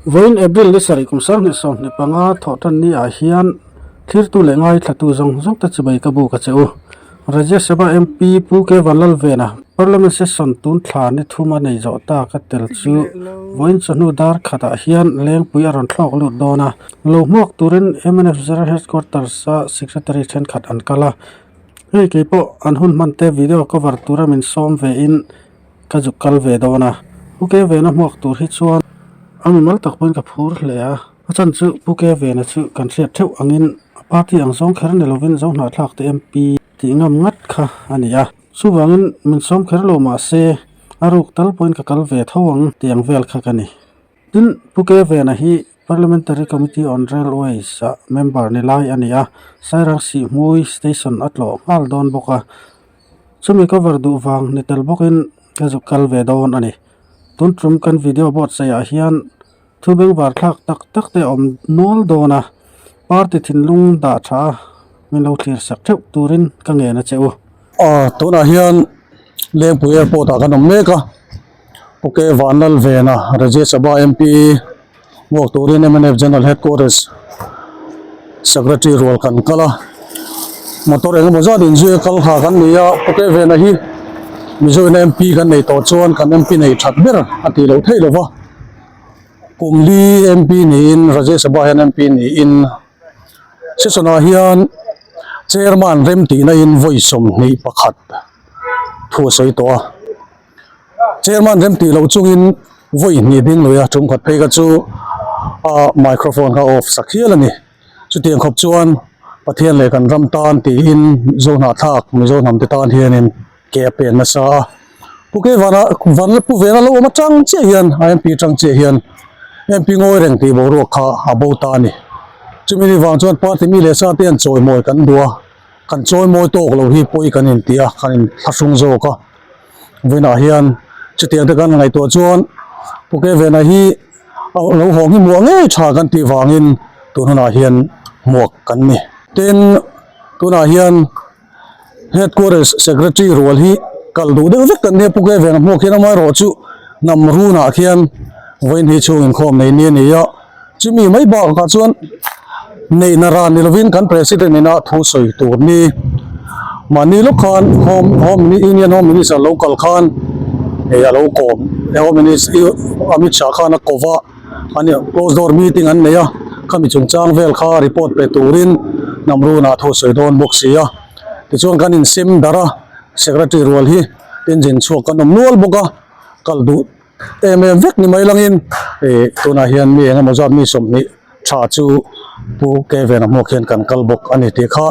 Vawiin April ni sarih kum 2025 thawhtan ni ah hian thlirtu leh ngaithlatu zawng zawng te chibai ka buk a che u. Rajya Sabha MP Pu K Vanlalvena Parliament Session tun thla ni thum a nei zawh ta ka tel chu vawiin chawhnu dar khatah hian lengpui a rawn thlawk lut dawn a. Lo hmuak turin mnf General Headquarters a Secretary thenkhat an kal a. Hei kei pawh an hun hman te video cover tura min sawm ve in ka zuk kal ve dawn a. Pu Ke Vena hmuak tur hi chuan a mimal tak pawhin ka phur hle a. A chan chu Pu Ke Vena chu kan hriat theuh angin a party ang zawng kher ni lovin Zohnahthlak te MP tih ngam ngat kha a ni a. Chuvangin min sawm kher lo mah se a ruk tal pawhin ka kal ve tho ang tih ang vel kha ka ni. Tin, Pu Ke Vena hi Parliamentary Committee on Railways ah member ni lai a ni a, Sairang Sihhmui Station a tlawh nghal dawn bawk a. Chumi cover duh vang ni tel bawkin ka zuk kal ve dawn a ni. Tun tum kan video buatsaih ah hian thu bengvar thlak tak tak te a awm nual dawn a, party thinlung dah tha a min lo thlir sak theuh turin ka ngen a che u. Aw, tunah hian Lengpui Airport ah kan awm mek a. Pu K Vanlalvena, Rajya Sabha MP, hmuak turin mnf General Headquarters Secretary rual kan kal a, motor engemaw zat inzui a kal kha kan ni a, Pu K Vena hi Mizo ina MP kan nei tawh chuan kan MP nei that ber a tih loh theih lova, kum li MP niin Rajya Sabha hian MP niin session ah hian Chairman remtihna in vawi 21 thu a sawi tawh a. Chairman rem tih loh chungin vawi hnih ding lui a, tumkhat phei kha chu a microphone kha off sak hial a ni. Chutiang khawp chuan Pathian leh kan ram tan tiin Mizo hnahthlak, Mizo hnam te tan hianin ke a pen nasa a. Pu Keivana van Pu Vena lo awm atang chiah hian a MP atang chiah hian MP ngawi reng tih boruak kha a bo ta a ni. Chumi ni vang chuan party mi leh sa te an chawimawi kan duh a, kan chawimawi tawk lo hi pawi kan inti a, kan inthlahrung zawk a. Vawiinah hian chutiang te kan ngaihtuah chuan Pu Kevena hi a lo haw hi muah ngei tha kan tih vangin tun hunah hian hmuak kan ni. Tin, tunah hian Headquarters Secretary rual hi kal duh deuh vek kan nia Pu Kevena hmuak hian amaherawh chu hnam runah khian vawiin hi chhung inkhawm nei ni a ni a, chumi mai bakah chuan Neihna ran ni lovin kan President ina thu sawi tur ni. Mahni lawk khan Home Home Union Home Minister lo kal khan hei a lo kawm Home Minister Amit Shah khan a kawva an close door meeting an nei a, khami chungchang vel kha report pe turin hnam runah thu sawi dawn bawk si a. Tichuan kan insem darh a, Secretary rual hi engine chhuak kan awm nual bawk a, kal duh Em em vek ni mai langin ih tunah hian mi engemaw zat mi 20 tha chu Pu Kevin-a hmuak hian kan kal bawk a ni tih kha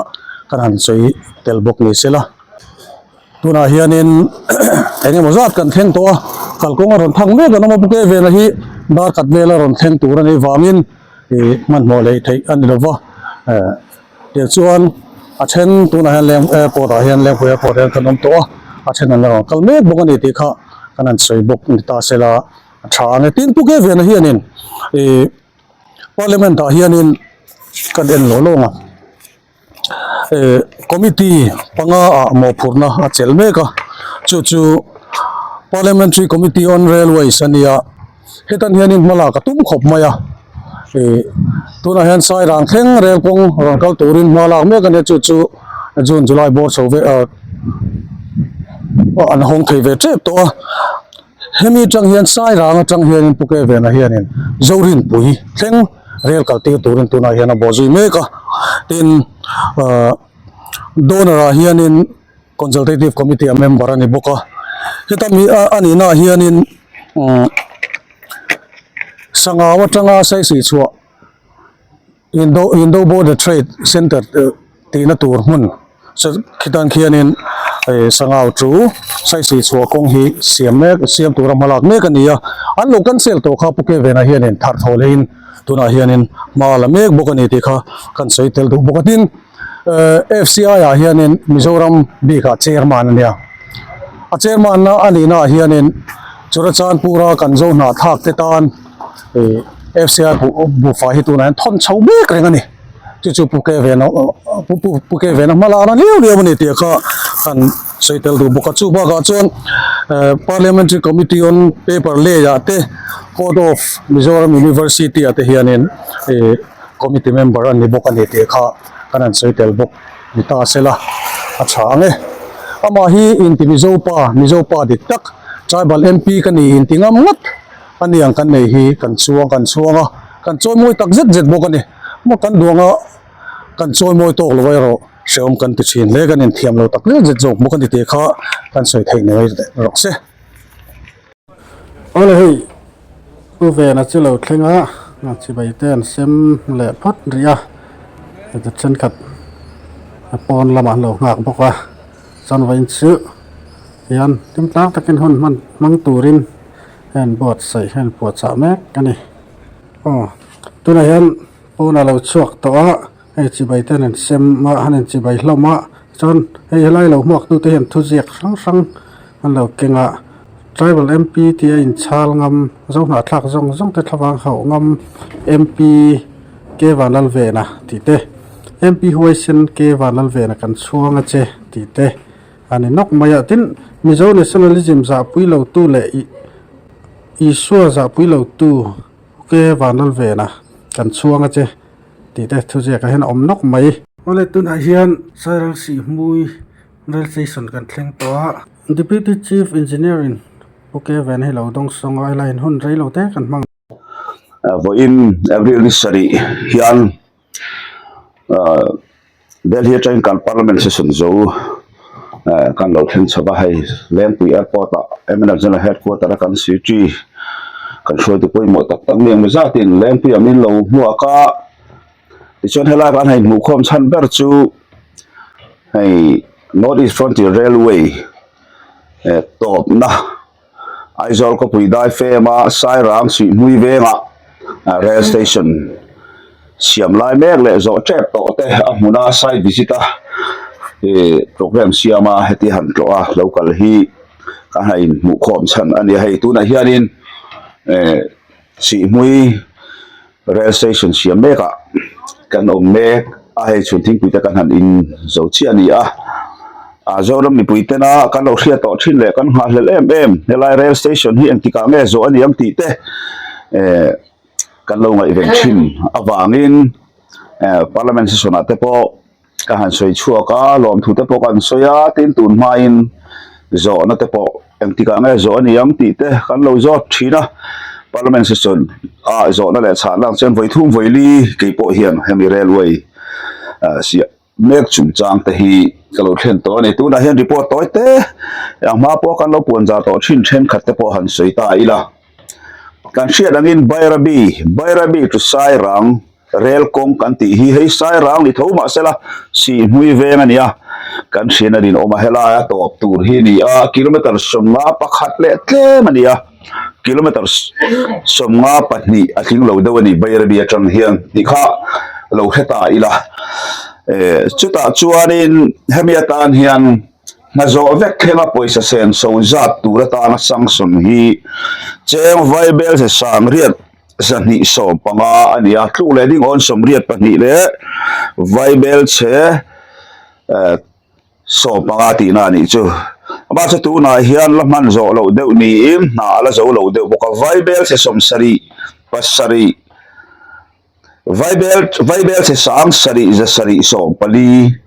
kan han sawi tel bawk ni sela. Tunah hianin engemaw zat kan thleng tawh a, kalkawng a rawn thang mek an awm a, Pu Kevin-a hi dar khat vela rawn thleng tur a nih vangin ih hmanhmawh leh theih a ni lova eh Tichuan a then tunah hian leng airport ah hian Lengpui airport ah hian kan awm tawh a, a then an la rawn kal mek bawk a ni tih kha kan han sawi bawk ni ta sela a tha ang e. Tin Pu Kevin-a hianin ih parliament ah hianin kan en lawh lawng a, ih committee panga ah mawhphurhna a chelh mek a, chu chu parliamentary committee on railways a nia. Hetan hianin hma lak a tum khawp mai a, ih tunah hian Sairang thleng rel kawng rawn kal turin hma lak mek a nia chu chu June July bawr chho ve ah an hawng thei ve tep tawh a, hemi atang hian Sairang atang hianin Pu Kevena hianin Zorinpui thleng rel kal tir turin tunah hian a bawhzui mek a, tin ah donor ah hianin. Consultative Committee a member a ni bawk a, heta mi a a nihna ah hianin umm sangau atanga saisih chhuah Indo Indo Border Trade Centre tihna tur hmun khitan khianin ih sangau chu saisih chhuah kawng hi siam mek siam tura hma lak mek a ni a, an lo cancel tawh kha Pu Kevena hianin thar thaw lehin tunah hianin hma a la mek bawk a ni tih kha kan sawi tel duh bawk a tin. FCI ah hianin Mizoram bikah chairman a nia. A chairman na a nihna ah hianin Churachandpura kan zo hnahthlak te tan FCI buhfai hi tunah hian thawn chho mek reng a ni. Chu chu Pu Kevena Pu Kevena hma lakna liau liau a ni tih kha kan. sawi tel duh bawk a. Chu bakah chuan Parliamentary Committee on Paper Lay ah te Court of Mizoram University ah te hianin ih committee member a ni bawk a ni tih kha kan han sawi tel bawk ni ta sela a tha ang e. Amah hi inti Mizo pa, Mizo pa dik tak, Tribal MP ka ni inti ngam ngawt a ni ang kan nei hi kan chuang kan chhuang a, kan chawimawi tak zet zet bawk a ni. Maw kan duang a kan chawimawi tawk lo erawh. Hrehawm kan ti thin hle, kan inthiam lo tak zet zet zawk bawk a ni tih kha kan sawi theih nei rawh se. Awle hei U Vena chu lo thleng a, chibai te an sem leh phawt rih a, heta thenkhat a pawn lamah an lo nghak bawk a, chuan vawiin chu hian hlim tlang takin hun hman hmang turin hei an buatsaih hei an puahchah mek a ni. Aw tunah hian pawnah lo chhuak tawh a. Hei chibai te an in sem a an in chibai hlawm a chuan hei helai lo hmuak tu te hian thuziak hrang hrang an lo keng a tribal M_P tih a inchhal ngam zohnahthlak zawng zawng te thlavang hauh ngam M_P K Vanlalvena tih te M_P huaisen K Vanlalvena kan chhuang a che tih te a ni nawk mai a tin Mizo nationalism zahpui lo tu leh ih Isua zahpui lo tu K Vanlalvena kan chhuang a che. Tih te thuziakah hian a awm nawk mai. Awle tunah hian Sairang Sihhmui Rail Station kan thleng tawh a. Deputy Chief Engineer in Pu Keven hi lo dawng sawng a, helaiin hun rei lo te kan hmang. Vawiin April ni sarih hian Delhi atangin kan Parliament session zo kan lo thleng chho a, hei Lengpui Airport ah mnf General Headquarter a kan city kan hruaitu pawimawh tak tak mi engemaw zatin Lengpui ah min lo hmuak a, tichuan helai kan hei hmuhkhawm chhan ber chu hei North East Frontier Railway tawpna Aizawl khawpui daifem a Sairang Sihhmui vengah rail station siam lai mek leh zawh tep tawh te a hmun a site visit a ih programme siam a heti han tlawh a lo kal hi ka han inhmuh khawm chhan a ni a hei tunah hianin eh Sihhmui Rail station siam mekah kan awm mek a, hei chhun thingpui te kan han in zo chiah a ni a, ah Zoram mipui tena kan lo hriat tawh thin leh kan nghahhlelh em em helai rail station hi engtikah nge zawh a ni ang tih te eh kan lo ngaihven thin avangin eh parliament session ah te pawh Ka han sawi chhuak a, lawmthu te pawh ka han sawi a, tin tun hmain zawhna te pawh engtikah nge zawh a ni ang tih te kan lo zawt thin a, Parliament session ah zawhna leh chhahna ang chuan vawi thum vawi li kei pawh hian hemi railway siah mek chungchang te hi ka lo thlen tawh a ni. Tunah hian report tawi te a hma pawh kan lo puan zar tawh thin thenkhat te pawh han sawi ta ila, kan hriat angin Bairabi, Bairabi to Sairang, Rel kawng kan tih hi hei Sairang ni tho mah sela Sihhmui veng a ni a, kan hrian a rinawm a, helai a tawp tur hi a ni a, kilometre 51 leh tlem a ni a, kilometre 52 a tling lo deuh a ni Bairabi atang hian tih kha lo hre ta ila, eh chutah chuanin hemi atan hian hna zawh vek thlenga pawisa sen so zat tur atana sanction hi cheng vaibel ze sangriat 215 a ni a, tluk leh ding awn 82 leh vaibel chhe eh 15 tihna a nih chu. Mahse tunah hian la hman zawh loh deuh niin hna a la zo lo deuh bawk a, vaibel chhe 70 pasarih vaibel vaibel chhe sang sarih za sarih 14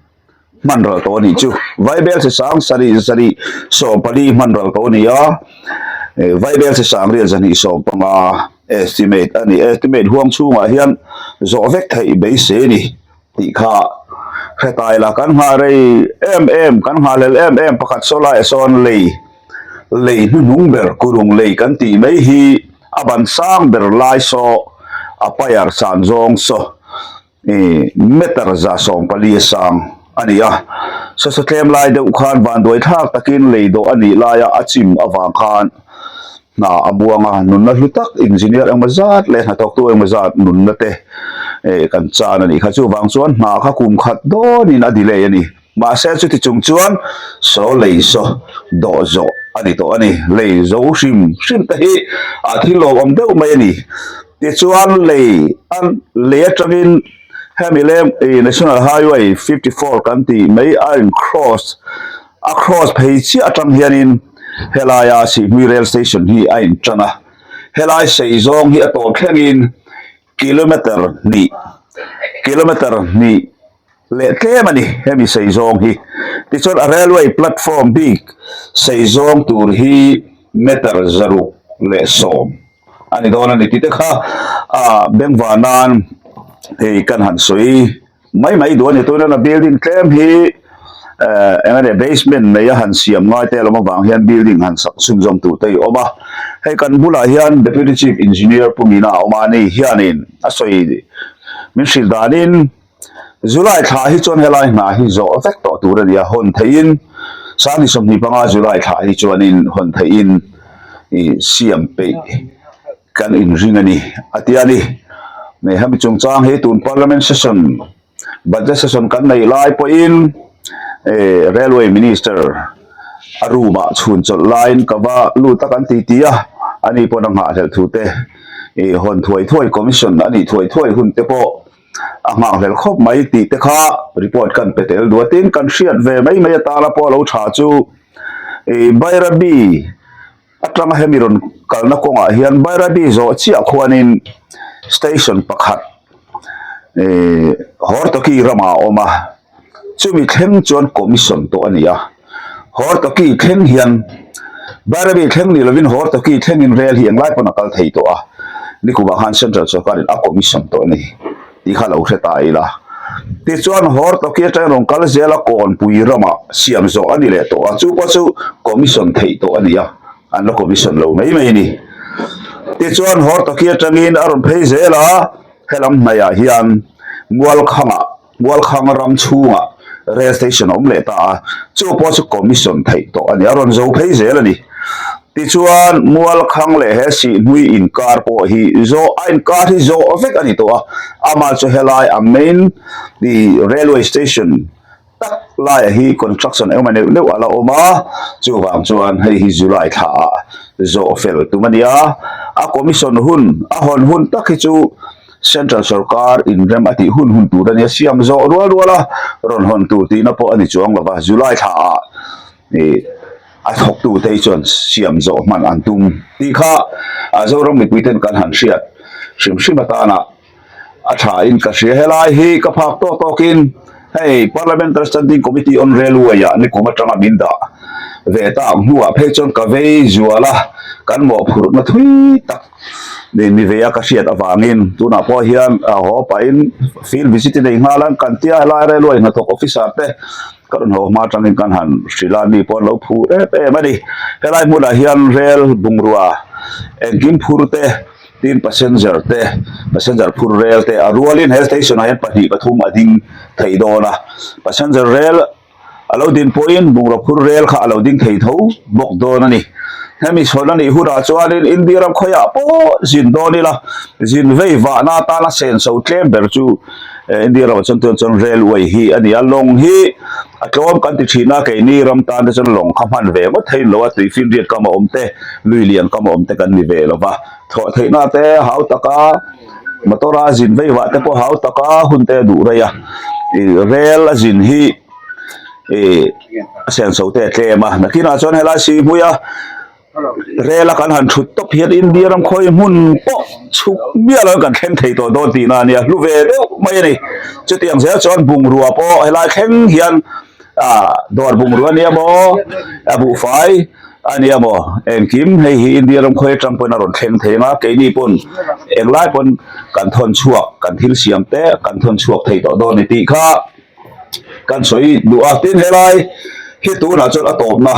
hman ral tawh a nih chu. Vaibel chhe sang sarih za sarih 14 hman ral tawh a ni a, vaibel chhe sang riat 215 estimate a ni. Estimate huang chhungah hian zawh vek theih beisei a ni tih kha hre ta ila kan nghah rei em em kan nghahhlelh em em pakhat saw laiah sawn lei lei hnuhnung ber kurung lei kan tih mai hi a ban sang ber lai saw a payar san zawng saw. Ih meter 140 a sang a ni a, sasa tlem lai deuh khan vanduai thlak takin lei dawh a nih laia a chim avang khan hna a buang a, nunna hlu tak engineer engmaw zat leh hnathawktu engmaw zat nunna te eh kan chan a nih kha chuvang chuan hna kha kum khat dawnin a delay a ni. Mahse chuti chung chuan saw lei saw dawh zawh a ni tawh a ni. Lei zo hrim hrim te hi a thil lawmawm deuh mai a ni. Tichuan lei a lei atangin hemi leng ih National Highway 54 kan tih mai a in cross. A cross phei chiah atang hianin helaia Sihhmui Rail Station hi a intan a, helai sei zawng hi a tawp thlengin kilometer hnih kilometer hnih leh tlem a ni hemi sei zawng hi. Tichuan a railway platform bik sei zawng tur hi meter 610 a ni dawn a ni tih te kha ah bengva nan hei kan han sawi Mai mai duh a ni tuna na building tlem hi eh eng ania basement nei a han siam ngai te alawm avang hian building han sak chhunzawm tur te hi awm a, hei kan bulah hian Deputy Chief Engineer Pu Mina a awm a ni hianin a sawi min hrilh danin July thla hi chuan helai hna hi zawh vek tawh tur a ni a, hawn theihin Sangni 25 July thla hi chuanin hawn theihin ih siam peih Kan inring a ni, a ti a ni. Nei hemi chungchang hi tun Parliament session, Budget session kan neih lai pawhin eh Railway Minister a room ah chhun chawlh laiin ka va lut a kan ti ti a, ani pawn a nghahhlelh thu te ih hawn thuai thuai commission a nih thuai thuai hun te pawh a nghahhlelh khawp mai tih te kha report kan pe tel duh a, tin kan hriat ve mai mai atana pawh a lo tha chu ih Bairabi Atanga hemi rawn kalna kawngah hian Bairabi zawh chiah khuanin station pakhat ehh Hortoki ramah a awm a, chumi thleng chuan commission tawh a ni a, Hortoki thleng hian Bairabi thleng ni lovin Hortoki thlengin rel hi englai pawn a kal thei tawh a, nikumah khan Central sawrkarin a commission tawh a ni tih kha lo hre ta ila. Tichuan Hortoki atangin rawn kal zel a Kawnpui ramah siam zawh a ni leh tawh a, chu pawh chu commission theih tawh a ni a, an la commission lo mai mai a ni. Tichuan Hortoki atangin a rawn phei zel a, helam hnaihah hian Mualkhangah Mualkhang ram chhungah rail station a awm leh ta a, chu pawh chu commission theih tawh a ni, a rawn zo phei zel a ni. Tichuan Mualkhang leh he Sihhmui inkar pawh hi zawh a inkar hi zawh vek a ni tawh a, amah chu helai a main ih railway station tak laiah hi construction engemaw neuh neuh a la awm a, chuvang chuan hei hi July thla ah zawh fel tum a ni a, a commission hun a hawn hun tak hi chu Central sorkar inrem a tih hun hun tur a nia, siam zawh rual rual a rawn hawn tur tihna pawh a ni chuang lo va, July thla ah ih a thawktu te hi chuan siam zawh hman an tum tih kha a Zoram mipui ten kan han hriat hrim hrim atana a tha in ka hria. Helai hi ka phak tawk tawkin hei Parliamentary Standing Committee on Railway ah nikum atanga min dah ve tak hnuah phei chuan ka vei zual a, kan mawhphurhna thui tak Ni ni ve a ka hriat avangin tunah pawh hian a haw pahin field visit i nei nghal a kan tia helai railway hnathawk officer te ka rawn haw hma atangin kan han hrilh a mi pawh an lo phu em em a ni. Helai hmunah hian rel bungrua engkim phur te tin passenger te passenger phur rel te a rualin he station ah hian pahnih pathum a ding thei dawn a passenger rel A lo din pawhin bungraw phur rel kha a lo ding thei tho bawk dawn a ni. Hemi chhawn a nih hunah chuanin India ram khawiah pawh zin dawn ila, zin vei vahna atana senso tlem ber chu India ramah chuan tunah chuan railway hi a ni a. Lawng hi a tlawm kan ti thin a, keini ram tan te chuan lawng kha hman ve ngawt thei lo a, tuifinriat kam a awm te, lui lian kam a awm te kan ni ve lo va. Thawh theihna te hau taka motor a zin vei vah te pawh hau taka hun te a duh rei a, ih rel a zin hi ih a senso te a tlem a, nakinah chuan helai sihhmui a rel a kan han thut tawp hian India ram khawi hmun pawh chhuk miah lo in kan thleng thei tawh dawn tihna a nia, hlu ve deuh mai a ni. Chutiang zel chuan bungrua pawh helai thleng hian ah dawr bungrua a nia maw a buhfai A nia maw? Engkim hei hi India ram khawi atang pawhin a rawn thleng thei ang a, keini pawn englai pawn kan thawn chhuak, kan thil siam te kan thawn chhuak thei tawh dawn a ni tih kha kan sawi duh a. Tin, helai hi tunah chuan a tawpna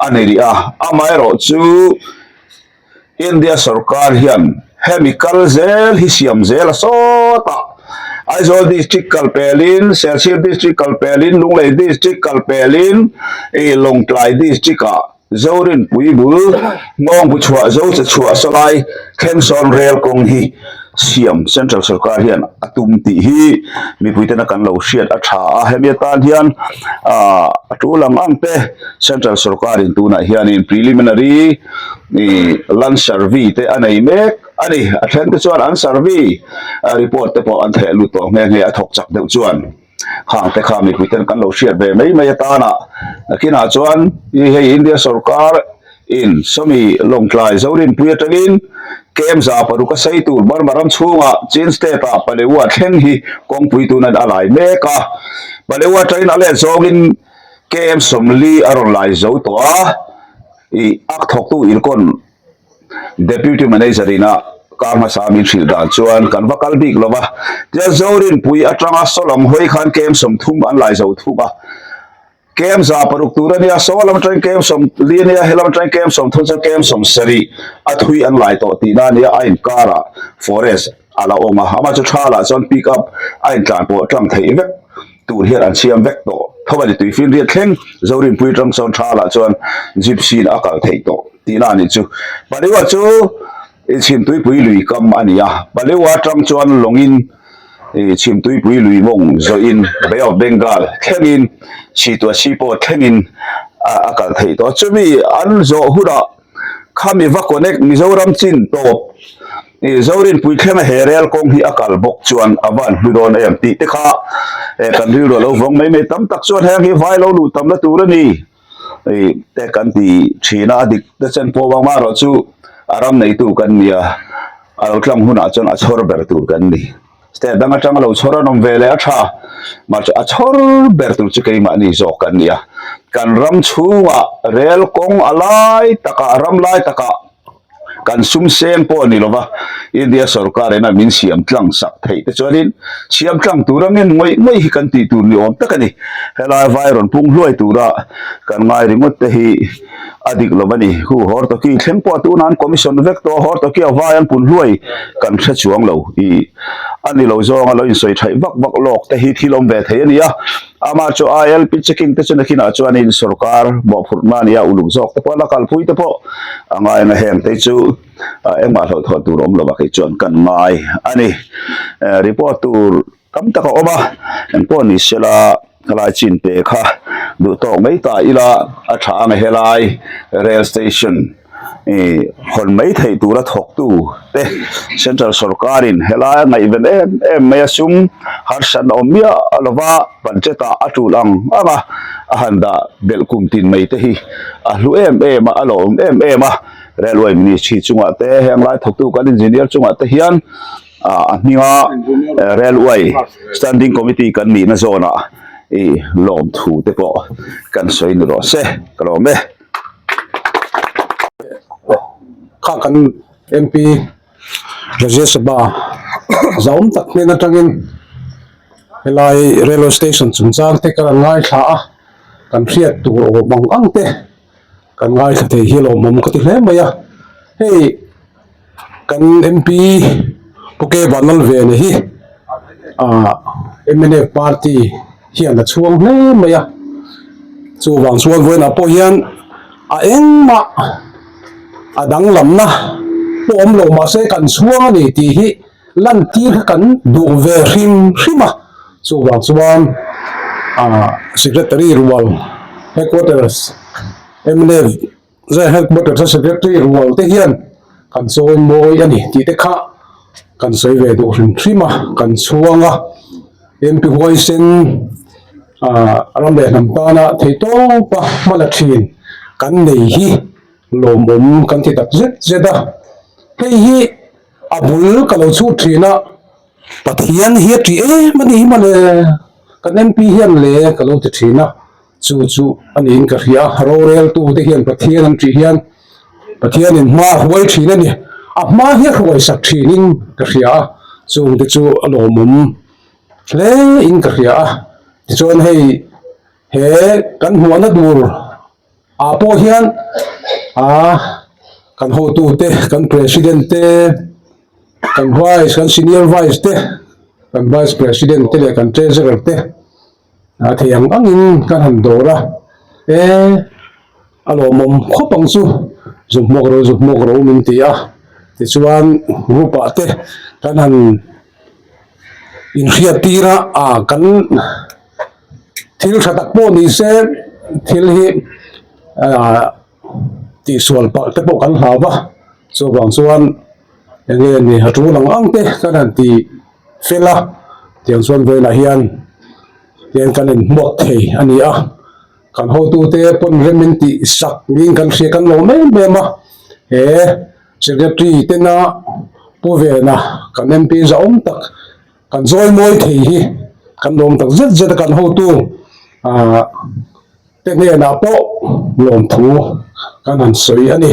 a ni rih a, amaherawhchu India sorkar hian hemi kal zel hi siam zel a sawt a, Aizawl District kal pelin, Serchhip District kal pelin, Lunglei District kal pelin, ih Lawngtlai District ah Zorinpui bul Nghawngbu chhuah Zo che chhuah sawlai Thlengsawn rel kawng hi siam Central sorkar hian a tum tih hi mipuitena kan lo hriat a tha a, hemi atan hian ah a tul ang ang te Central sorkarin tunah hianin preliminary Ih land survey te a nei mek a ni. A then te chuan an survey report te pawh an theh lut tawh nghe nghe a thawk chak deuh chuan. Khang te kha mipui ten kan lo hriat ve mai mai atana nakinah chuan i hei India sorkar in sawmi Lawngtlai Zorinpui atangin Kemza paruk a sei tur Burma ram chhungah Chin state ah Palewa thleng hi kawngpui tunan a lai mek a. Palewa atangin a let zawngin KM 40 a rawn lai zo tawh a, i ak thawktu Irkawn Deputy Manager ina kar hmasa min hrilh dan chuan kan va kal bik lo va, tia Zorinpui atanga Sawlam hawi khan KM 30 an lai zo thung a. KM 600 tur a nia, saw lam atangin KM 40 a nia, he lam atangin KM 30 chuan KM 70 a thui an lai tawh tihna a nia, a inkarah forest a la awm a, amah chu tha lah chuan pick up a intlan pawh tlang theih vek tur hian an siam vek tawh tho a ni, tuifinriat thleng Zorinpui atang chuan tha lah chuan gypsy in a kal theih tawh tihna a nih chu. Paliwa chu I Chhimtuipui lui kam a ni a, Paliwa atang chuan lawngin i Chhimtuipui lui mawng zawhin Bay of Bengal thlengin Chhituasi pawh thlengin a kal theih tawh a. Chumi an zawh hunah khami va connect Mizoram chin tawp i Zorinpui thlenga he rel kawng hi a kal bawk chuan a van hlu dawn em tih te kha kan rilru a lo vawng mai mai tam tak chuan heng hi vai lo luh tamna tur a ni. Hei te kan ti thin a, a dik te chen pawh vang erawh chu a ram neitu kan ni a, a lo tlang hunah chuan a chhawr ber tur kan ni. State dang atanga lo chhawr an awm ve leh a tha, mahse a chhawr ber tur chu keimahni zawk kan ni a. Kan ram chhungah rel kawng a lai takah, ram lai takah kan sum seng pawh a ni lova, India sorkar ina min siam tlang sak theih te chuanin siam tlang tur angin ngawih ngawih hi kan tih tur ni awm tak a ni. Helai vai rawn pung hluai tura kan ngai ringawt te hi a dik lo a ni. Hu Hortoki thleng pawh tunah an commission vek tawh a, Hortoki a vai an pun hluai kan hre chuang lo i a ni lo zawnga lo insawi thaih vak vak lawk te hi thil awm ve thei a ni a. Amah chu ILP checking te chu nakinah chuanin sorkar mawhphurhna a nia, uluk zawk te pawh la kalpui te pawh a ngai ang a, heng te chu engmah hlauhthawn tur awm lova kei chuan kan ngai a ni. Report tur tam tak a awm a, engpawh ni sela helai chin pe kha duh tawk mai ta ila a tha ang a helai rail station. Ih hawn mai theih tura thawktu te central sorkarin helai a ngaihven em em mai a sum harsatna awm miah lova budget ah a tul ang ang a a han dah belh kum tin mai te hi a hlu em em a a lawm em em a railway ministry chungah te heng lai thawktu kan engineer chungah te hian ah a hminga railway standing committee kan nihna zawnah ih lawmthu te pawh kan sawi ni rawh se ka lawm e. Kha kan MP Rajya Sabha zahawm tak hnen atangin helai railway station chungchang te kan ngaithla a kan hriat tur awm ang ang te kan ngaithla thei hi lawmawm ka ti hle mai a hei. Kan MP Pu K Vanlalvena hi ah mnf party hian a chhuang hle mai a, chuvang chuan vawiinah pawh hian a engmah a danglamna pawh awm lo mahse kan chhuang a ni tih hi lantir kha kan duh ve hrim hrim a, chuvang chuan ah secretary rual headquarters mnf. Zai Headquarters a Secretary rual te hian kan chawi mawi a ni tih te kha kan sawi ve duh hrim hrim a, kan chhuang a, MP huaisen ah ram leh hnam tana theihtawpa hma la thin kan nei hi lawmawm kan ti tak zet zet a, hei hi a bul ka lo chhut thin a, Pathian hi a tih em a ni hi mawle, kan MP hian le ka lo ti thin a. Chu chu a niin ka hria a, roreltute hian Pathian an tih hian Pathianin hma a hruai thin a ni. A hma hi a hruai sak thinin ka hria a, chungte chu a lawmawm hle in ka hria a. Tichuan hei he kan hmuahna tur ah pawh hian ah kan hotute kan president te kan vice kan senior vice te kan vice president te leh kan treasurer te. A thei ang angin kan han dawr a, e a lawmawm khawp ang chu zuk hmawk ro zuk hmawk ro min ti a, tichuan group ah te kan han inhriat tir a, ah kan thil tha tak pawh ni se thil hi ah tihsual palh te pawh kan hlau va, chuvang chuan eng nge ni a tul ang ang te kan han ti fel a, tiang chuan vawiinah hian. Tihian kan inhmuak thei a ni a, kan hotute pawn rem in tih sak niin kan hria kan lo em em a, he secretary tena Pu Vena kan MP zahawm tak kan zawi mawi thei hi kan lawm tak zet zet a kan hotu ah te hnenah pawh lawmthu kan han sawi a ni.